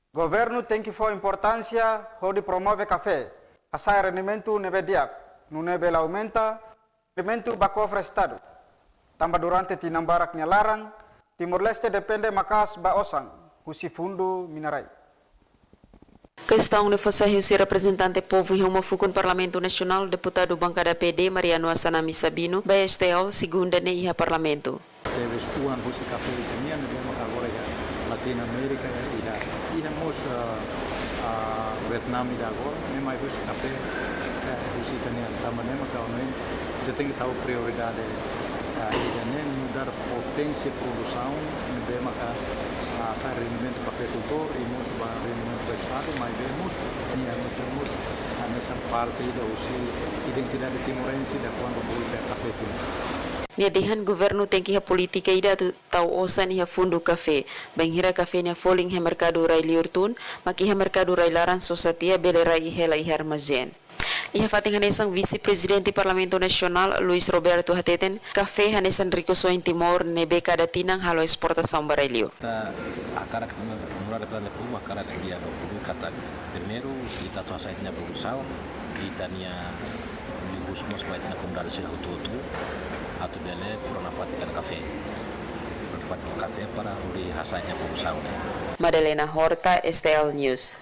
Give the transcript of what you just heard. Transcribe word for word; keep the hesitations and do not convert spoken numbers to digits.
Governu tenke fó importánsia hodi promove kafé, hasa'e rendimentu ne'ebé di'ak, nune'e bele aumenta rendimentu ba kofre Estadu. Tanba durante tinan barak nia laran, Timor-Leste depende maka'as ba osan husi fundu mina-rai. Kestaun ne'e fó sai husi reprezentante povu iha uma fukun Parlamentu Nasionál, deputadu bankada P D, Mariano Assanami Sabino, ba S T L, segunda ne'e iha Parlamentu. Tebes oan husi kafé ita-nian, ne'ebé maka agora iha Latin Amérika, iha, iha mós, ah, ah, Vietnam ida agora, ne'e mai husi kafé, eh, husi ita-nian. Tanba ne'e maka ohin ita tenke tau prioridade, ah, ida-ne'e nu'udar poténsia produsaun, ne'ebé maka, ah, sai rendimentu ba kafeikultór, i mós ba rendimentu ba Estadu, maibé mós, i hanesan mós, hanesan parte ida husi identidade timorense ida kuandu bolu ba kafé pun. Nia dehan governu tenke iha polítika ida atu tau osan iha fundu kafé. Bainhira kafé nia folin iha merkadu rai-liur tun, mak iha merkadu rai-laran sosa tiha bele rai hela iha armazén. Iha fatin hanesan, Vise-Prezidente Parlamentu Nasionál, Luis Roberto hateten, kafé hanesan rikusoin Timor ne'ebé kada tinan halo esportasaun ba rai-liur. Ita hakarak, nu'udar reprezentante povu, hakarak ko'alia ba povu katak, primeiru, ita atu hasa'e ita-nia produsaun, ita-nia husu mós ba ita-nia komunidade sira hotu-hotu, atu bele kura nafatin tan kafé. Kura nafatin kafé para hodi hasa'e ita-nia produsaun ne'e. Madalena Horta, S T L News.